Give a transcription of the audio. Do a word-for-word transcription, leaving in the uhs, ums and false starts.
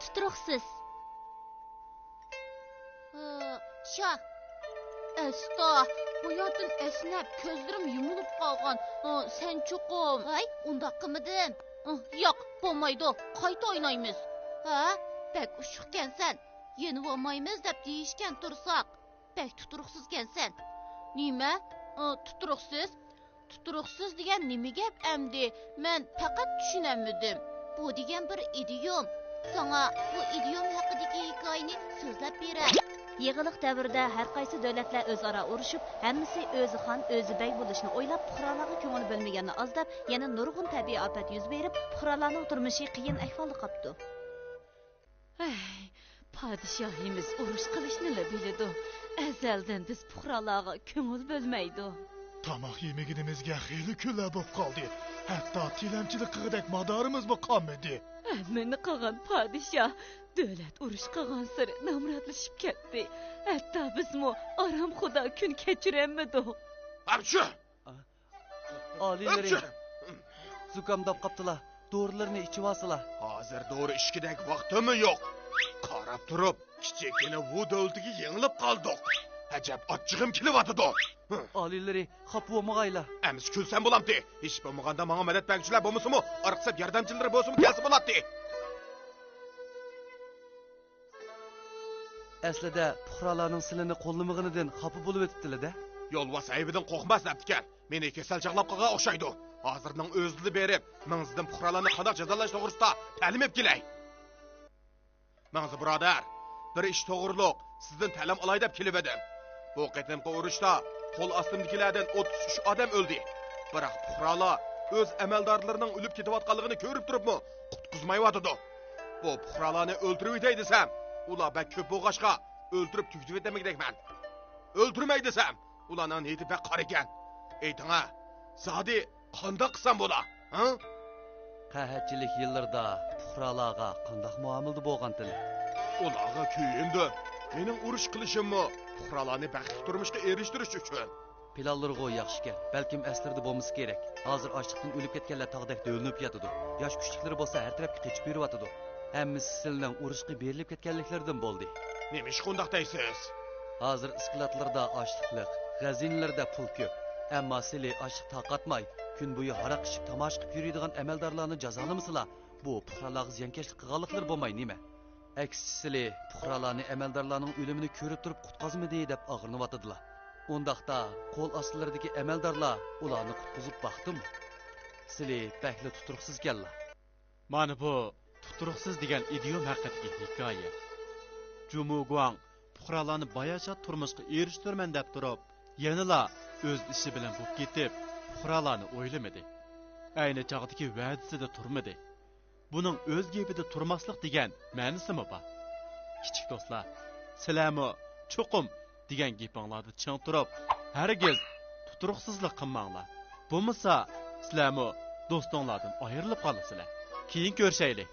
تۇتۇرۇقسىز. ئى، شا. ئەستا، باياتىن ئەسنەپ، كۆزلىرىم يۇمۇلۇپ قالغان. ئى، سەن چوقۇم. ھەي، ئۇنداق قىلمىدىم. ئى، ياق، بولمايدۇ. قايتا ئوينايمىز. ھە؟ بەك ئۇششۇقكەنسەن. يېنىۋالمايمىز دەپ دېيىشكەن تۇرساق. بەك تۇتۇرۇقسىزكەنسەن. نېمە؟ ئى، تۇتۇرۇقسىز؟ تۇتۇرۇقسىز دېگەن نېمە گەپ ئەمدى؟ مەن پەقەت چۈشىنەلمىدىم. بۇ دېگەن بىر ئىدىيوم. ساڭا بۇ ئىدىيوم ھەققىدىكى ھېكايىنى سۆزلەپ بېرەي. يېڭىلىق دەۋرىدە ھەر قايسى دۆلەتلەر ئۆزئارا ئۇرۇشۇپ، ھەممىسى ئۆزى خان، ئۆزى بەگ بولۇشنى ئويلاپ، پۇقرالارغا كۆڭۈل بۆلمىگەننى ئاز دەپ، يەنە نۇرغۇن تەبىئىي ئاپەت يۈز بېرىپ، پۇقرالارنىڭ تۇرمۇشى قىيىن ئەھۋالدا قاپتۇ. ئەي، پادىشاھىمىز ئۇرۇش قىلىشنىلا بىلىدۇ. ئەزەلدىن بىز پۇقرالارغا كۆڭۈل بۆلمەيدۇ. تاماق يېمىگىنىمىزگە خېلى كۈنلەر بولۇپ قالدى. ھەتتا تىلەمچىلىك قىلغۇدەك مادارىمىزمۇ قالمىدى. ھەممىنى قىلغان پادىشاھ، دۆلەت ئۇرۇش قىلغانسېرى نامراتلىشىپ كەتتى. ھەتتا بىزمۇ ئارامخۇدا كۈن كەچۈرەلمىدۇق. ئاپچۇ! ئالىيلىرى، زۇكامداپ قاپتىلا، دورىلىرىنى ئىچىۋالسىلا. ھازىر دورا ئىچكۈدەك ۋاقتىممۇ يوق. قاراپ تۇرۇپ، كىچىككىنە ۋۇ دۆلىتىگە يېڭىلىپ قالدۇق. ئەجەب ئاچچىقىم كېلىۋاتىدۇ. ئالىيلىرى، خاپا بولمىغايلا. ئەمىسە كۈلسەم بولامتى؟ ھېچ بولمىغاندا ماڭا مەدەت بەرگۈچىلەر بولمىسىمۇ، ئارقىسىدا ياردەمچىلىرى بولسىمۇ كەلسە بولاتتى. ئەسلىدە پۇقرالارنىڭ سىلىنى قوللىمىغىنىدىن خاپا بولۇۋېتىپتىلە-دە. يولۋاس ئەيىبىدىن قورقماس دەپتىكەن. مېنى كېسەل چاغلاپ قالغان ئوخشايدۇ. ھازىرنىڭ ئۆزىدىلا بېرىپ، مىڭزىدىن پۇقرالارنى قانداق جازالاش توغرىسىدا تەلىم ئېلىپ كېلەي. مىڭزى بۇرادەر، بىر ئىش توغرۇلۇق سىزدىن تەلىم ئالاي دەپ كېلىۋىدىم. بۇ قېتىمقى ئۇرۇشتا قول ئاستىمدىكىلەردىن ئوتتۇز ئۈچ ئادەم ئۆلدى. بىراق پۇقرالار ئۆز ئەمەلدارلىرىنىڭ ئۆلۈپ كېتىۋاتقانلىقىنى كۆرۈپ تۇرۇپمۇ قۇتقۇزمايۋاتىدۇ. بۇ پۇقرالارنى ئۆلتۈرۈۋېتەي دېسەم، ئۇلار بەك كۆپ بولغاچقا، ئۆلتۈرۈپ تۈگىتىۋېتەلمىگۈدەكمەن. ئۆلتۈرمەي دېسەم، ئۇلارنىڭ نىيىتى بەك قارا ئىكەن. ئېيتىڭە، زادى قانداق قىلسام بولا، ھە؟ قەھەتچىلىك يىللىرىدا پۇقرالارغا قانداق مۇئامىلىدە بولغانتىلە؟ ئۇلارغا كۆيۈندۈم. مېنىڭ ئۇرۇش قىلىشىممۇ پۇقرالارنى بەختلىك تۇرمۇشقا ئېرىشتۈرۈش ئۈچۈن. پىلانلىرىغۇ ياخشىكەن، بەلكىم ئەسلىرىدە بولمىسا كېرەك. ھازىر ئاچلىقتىن ئۆلۈپ كەتكەنلەر تاغدەك دۆۋىلىنىپ ياتىدۇ. ياش كۈچلۈكلىرى بولسا ھەر تەرەپكە قېچىپ يۈرۈۋاتىدۇ. ھەممىسى سىلىنىڭ ئۇرۇشقا بېرىلىپ كەتكەنلىكلىرىدىن بولدى. نېمىشقا ئۇنداق دەيسىز؟ ھازىر ئىسكىلاتلىرىدا ئاشلىقلىق، غەزىنىلىرىدە پۇل كۆپ. ئەمما سىلى ئاشلىق تارقاتماي، كۈن بويى ھاراق ئىچىپ تاماشا قىلىپ يۈرىدىغان ئەمەلدارلارنى جازالىمىسىلا، بۇ پۇقرالارغا زىيانكەشلىك قىلغانلىقلىرى بولماي نېمە؟ ئەكسىچە سىلى پۇقرالارنى ئەمەلدارلارنىڭ ئۆلۈمىنى كۆرۈپ تۇرۇپ قۇتقازمىدى دەپ ئاغرىنىۋاتىدىلا. ئۇنداقتا قول ئاستىلىرىدىكى ئەمەلدارلار ئۇلارنى قۇتقۇزۇپ باقتىمۇ؟ سىلى بەكلا تۇتۇرۇقسىزكەنلا. مانا بۇ تۇتۇرۇقسىز دېگەن ئىدىيوم ھەققىدىكى ھېكايە. جۇمۇ گۇاڭ پۇقرالارنى باياشات تۇرمۇشقا ئېرىشتۈرىمەن دەپ تۇرۇپ، يەنىلا ئۆز ئىشى بىلەن بوپ كېتىپ، پۇقرالارنى ئويلىمىدى. ئەينى چاغدىكى ۋەدىسىدە تۇرمىدى. بۇنىڭ ئۆز گېپىدە تۇرماسلىق دېگەن مەنىسىمۇ بار. كىچىك دوستلار، سىلەرمۇ چوقۇم دېگەن گېپىڭلاردا چىڭ تۇرۇپ، ھەرگىز تۇتۇرۇقسىزلىق قىلماڭلار. بولمىسا، سىلەرمۇ دوستۇڭلاردىن ئايرىلىپ قالىسىلەر. كېيىن كۆرۈشەيلى.